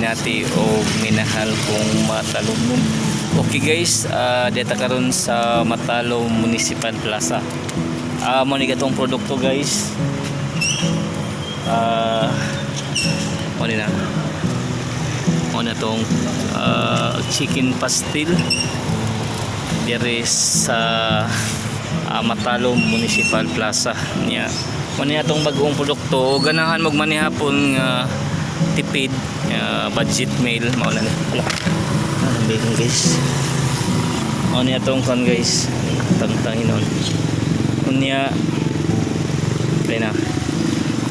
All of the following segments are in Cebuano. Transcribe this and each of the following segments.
Binati o minahal kong matalumnom. Okay guys, dito karon sa Matalom Municipal Plaza. Mo ni katong produkto, guys. Mo ni na. Mo na tong chicken pastil diri sa Matalom Municipal Plaza niya. Mo ni atong bag-ong produkto. Ganahan mo manihapon nga tipid, budget meal, mao na ni. Hala. Ano bacon, guys? Mao ni atong kon, guys. Tangtang hinon. Unya na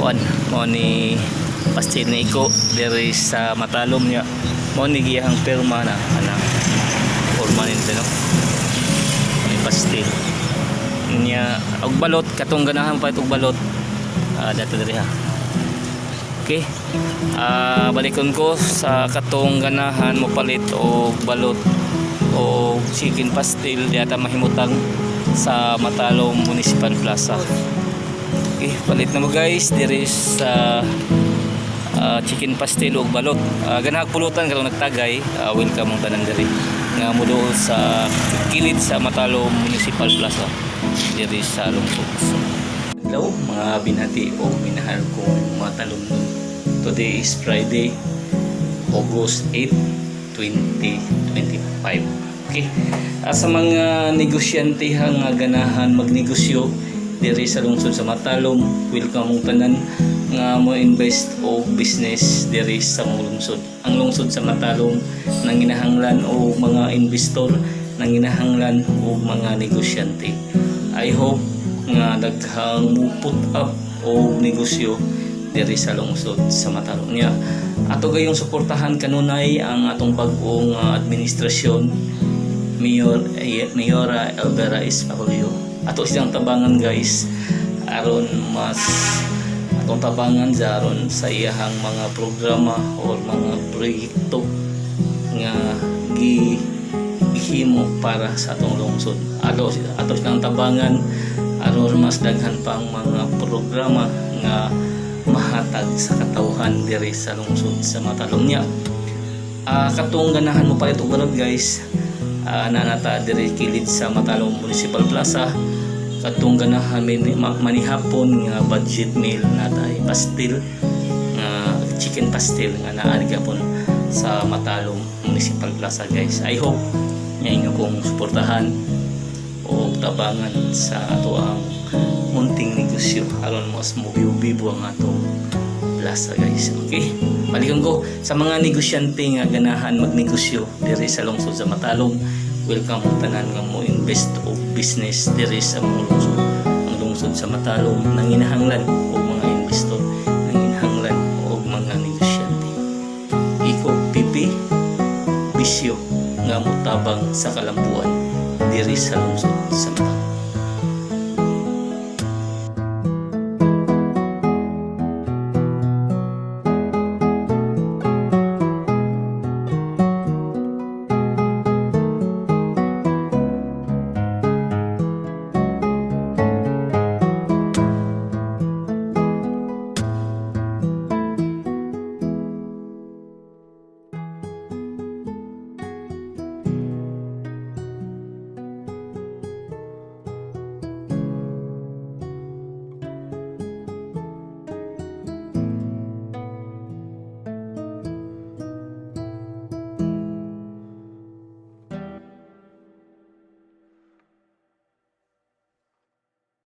kuan, mao ni pastil ni Iko diri sa Matalom niya. Mao ni giyahang pirma na ana, permanente, no? May pastil niya og balot, katong ganahan pa og balot, dato diri ha. Okay, balikon ko sa katong ganahan mo palit og balot o chicken pastil, diata mahimutang sa Matalom Municipal Plaza. Okay, palit na mo, guys, diri sa chicken pastil ug balot. Ganahag pulutan katong nagtagay, welcome mong tanan diri nga moduol sa kilid sa Matalom Municipal Plaza diri sa lungsod. Hello, mga binati o minahal kong matalumnon. Today is Friday, August 8, 2025. Okay. Sa mga negosyante ha nga ganahan magnegosyo diri sa lungsod sa Matalom, welcome mong tanan nga mo invest o business diri sa mong lungsod. Ang lungsod sa Matalom nanginahanglan og mga investor, nanginahanglan og mga negosyante. I hope nga daghang mo put up og negosyo diri sa lungsod sa Matalom niya. Ato gayong suportahan kanunay ang atong bag-ong administrasyon, Mayor Mayora Elvera Esparolio. Ato silang tabangan, guys, aron mas atong tabangan sa aron sa iyahang mga programa or mga proyekto nga gi gihimo para sa atong lungsod. Ato silang tabangan aron mas daghan pang mga programa nga mahatag sa katawhan diri sa lungsod sa Matalom niya. Katong ganahan mo palit og balot, guys, nanata diri kilid sa Matalom Municipal Plaza. Katong ganahan manihapon nga budget meal, natay pastil nga chicken pastil nga naa gapon sa Matalom Municipal Plaza, guys. I hope nga inyo kong suportahan o tabangan sa ato ang munting negosyo aron mas mobibo-bibo ang atong plaza, guys. Okay, balikan ko sa mga negosyante nga ganahan magnegosyo diri sa lungsod sa Matalom, welcome ang tanan nga mo invest o business diri sa mga lungsod. Ang lungsod sa Matalom nanginahanglan og mga investor, nanginahanglan og mga negosyante. Iko PP bisyo nga motabang sa kalambuan diri sa lungsod sa Matalom.